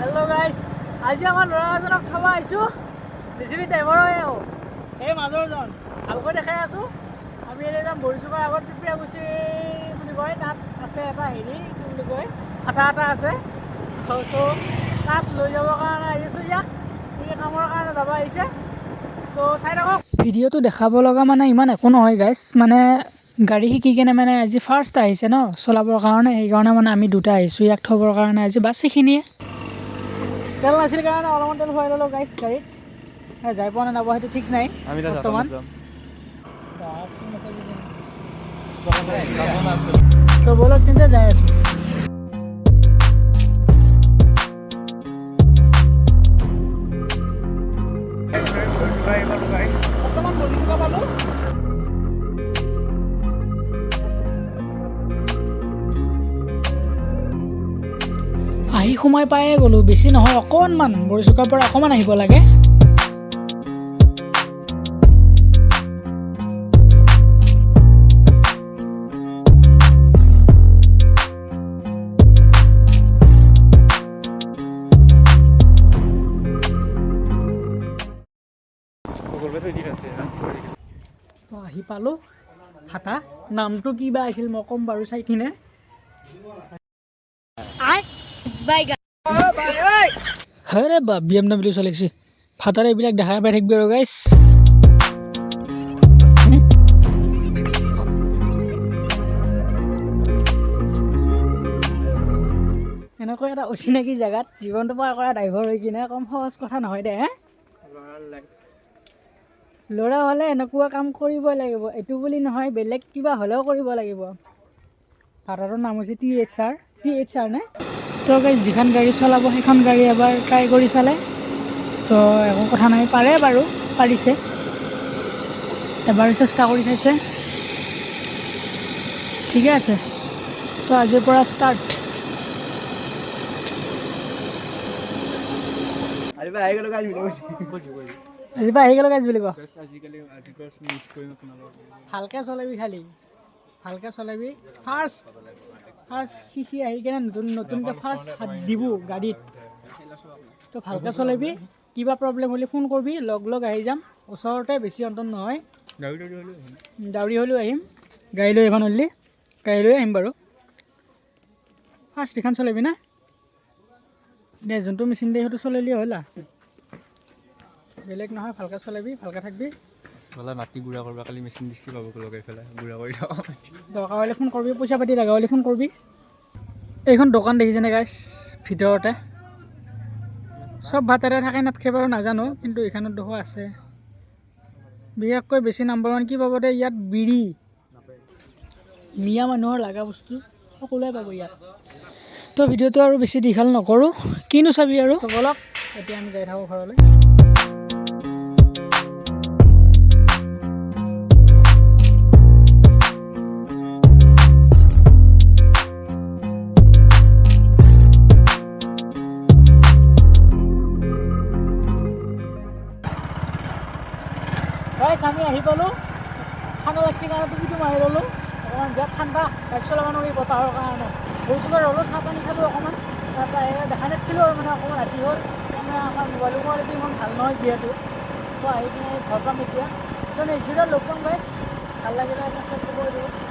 Hello' গাইছ, আজি আমাৰ ল'ৰা এজনক থ'ব আহিছোঁ। জেচিবি ড্ৰাইভাৰ হয় আৰু এই মাজৰজন ভালকৈ দেখাই আছোঁ। আমি এতিয়া যাম বৰিচুকাৰ আগত পিপিৰাকুচি বুলি কয়, তাত আছে এটা হেৰি কি বুলি কয় ফাটা এটা আছে। চ' তাত লৈ যাবৰ কাৰণে আহিছোঁ ইয়াক, সি কামৰ কাৰণে যাব আহিছে। তো চাই থাকক ভিডিঅ'টো। দেখাব লগা মানে ইমান একো নহয় গাইছ, মানে গাড়ী শিকি কিনে মানে আজি ফাৰ্ষ্ট আহিছে ন চলাবৰ কাৰণে, সেইকাৰণে মানে আমি দুটা আহিছোঁ ইয়াক থ'বৰ কাৰণে আজি। বাছ সেইখিনিয়ে। তেল নাছিল কাৰণে অলপমান তেল ভৰাই ল'লোঁ গাইছ গাড়ীত। যাই পোৱা নাই নাপোৱা সেইটো ঠিক নাই আমি বৰ্তমান। তো ব'লক তেন্তে, যাই আছোঁ। বৰ্তমান বৰিচুকা পালোঁ। আহি সোমাই পায়ে গ'লোঁ, বেছি নহয় অকণমান, বৰিচুকাৰ পৰা অকণমান আহিব লাগে। তো আহি পালোঁ হাটা, নামটো কি বা আছিল মই ক'ম বাৰু চাই কিনে। হয় বা BMW চলিছে ভাতাৰে, এইবিলাক দেখাই পাই থাকিবি আৰু গাইছ। এনেকৈ এটা অচিনাকি জেগাত জীৱনটো পাৰ কৰা ড্ৰাইভাৰ হৈ কিনে কম সহজ কথা নহয় দে হে। ল'ৰা হ'লে এনেকুৱা কাম কৰিবই লাগিব, এইটো বুলি নহয়, বেলেগ কিবা হ'লেও কৰিব লাগিব। ভাড়াটোৰ নাম হৈছে T H R, T H R নে। তো গাইজ, যিখন গাড়ী চলাব সেইখন গাড়ী এবাৰ ট্ৰাই কৰি চালে তো একো কথা নাই, পাৰে বাৰু, পাৰিছে, এবাৰ চেষ্টা কৰি চাইছে, ঠিকে আছে। তো আজিৰ পৰা ষ্টাৰ্ট। আহি গ'লো গাইজ। আজিৰ পৰা আহি গ'লো গাইজ বুলি ক। আজিকালি আজিৰ পৰা মিছ কৰিম আপোনালোকক। ভালকৈ চলাবি, খালি ভালকৈ চলাবি। ফাৰ্ষ্ট ফাৰ্ষ্ট শিকি আহি কিনে নতুন নতুনকৈ ফাৰ্ষ্ট হাত দিব গাড়ীত, তো ভালকৈ চলাবি। কিবা প্ৰব্লেম হ'লে ফোন কৰিবি, লগ লগ আহি যাম। ওচৰতে, বেছি অন্তত নহয়। গাড়ী গাড়ী হ'লেও আহিম। দাউৰি হ'লেও আহিম, গাড়ী লৈ আহিব নোৱাৰিলে গাড়ী লৈ আহিম বাৰু। ফাৰ্ষ্ট এইখন চলাবি না দে, যোনটো মেচিন দিয়ে সেইটো চলালিয়ে হ'ল আৰু বেলেগ নহয়। ভালকৈ চলাবি, ভালকৈ থাকবি। বোলে মাটি গুড়া কৰিব কালি মেচিন দিছি বাবুক লগাই পেলাই গুড়া কৰি দিওঁ। দৰকাৰ হ'লে ফোন কৰিবি, পইচা পাতি লগা হ'লে ফোন কৰিবি। এইখন দোকান দেখিছেনে গাইছ? ভিতৰতে চব ভাতেৰে থাকে নাথাকে বাৰু নাজানো, কিন্তু এইখনত দেখোঁ আছে। বিশেষকৈ বেছি নাম্বাৰ ওৱান কি পাব দে ইয়াত? বিড়ি। মিয়া মানুহৰ লগা বস্তু সকলোৱে পাব ইয়াত। তো ভিডিঅ'টো আৰু বেছি দীঘল নকৰোঁ, কিনো চাবি আৰু। তো ব'লক, এতিয়া আমি যাই থাকোঁ ঘৰলৈ। গাইছ, আমি আহি পালোঁ। ঠাণ্ডা লাগছে কাৰণে টুপিটো মাৰি ল'লোঁ। অকণমান বিৰাট ঠাণ্ডা, বাইক চলাব নোৱাৰি বতাহৰ কাৰণে। গৈছিলোঁ, ৰ'লোঁ, চাহ পানী খালোঁ অকণমান। তাৰপৰা এই দেখা নাছিলোঁ আৰু মানে অকণমান ৰাতি হ'ল। মানে আমাৰ মোবাইলৰ কোৱালিটি ইমান ভাল নহয় যিহেতু। তো আহি কিনে ঘৰ পাম এতিয়া। তো নেক্সট ভিডিঅ'ত লগ পাম গাইছ। ভাল লাগিলে ছাবস্ক্ৰাইব কৰি দিব।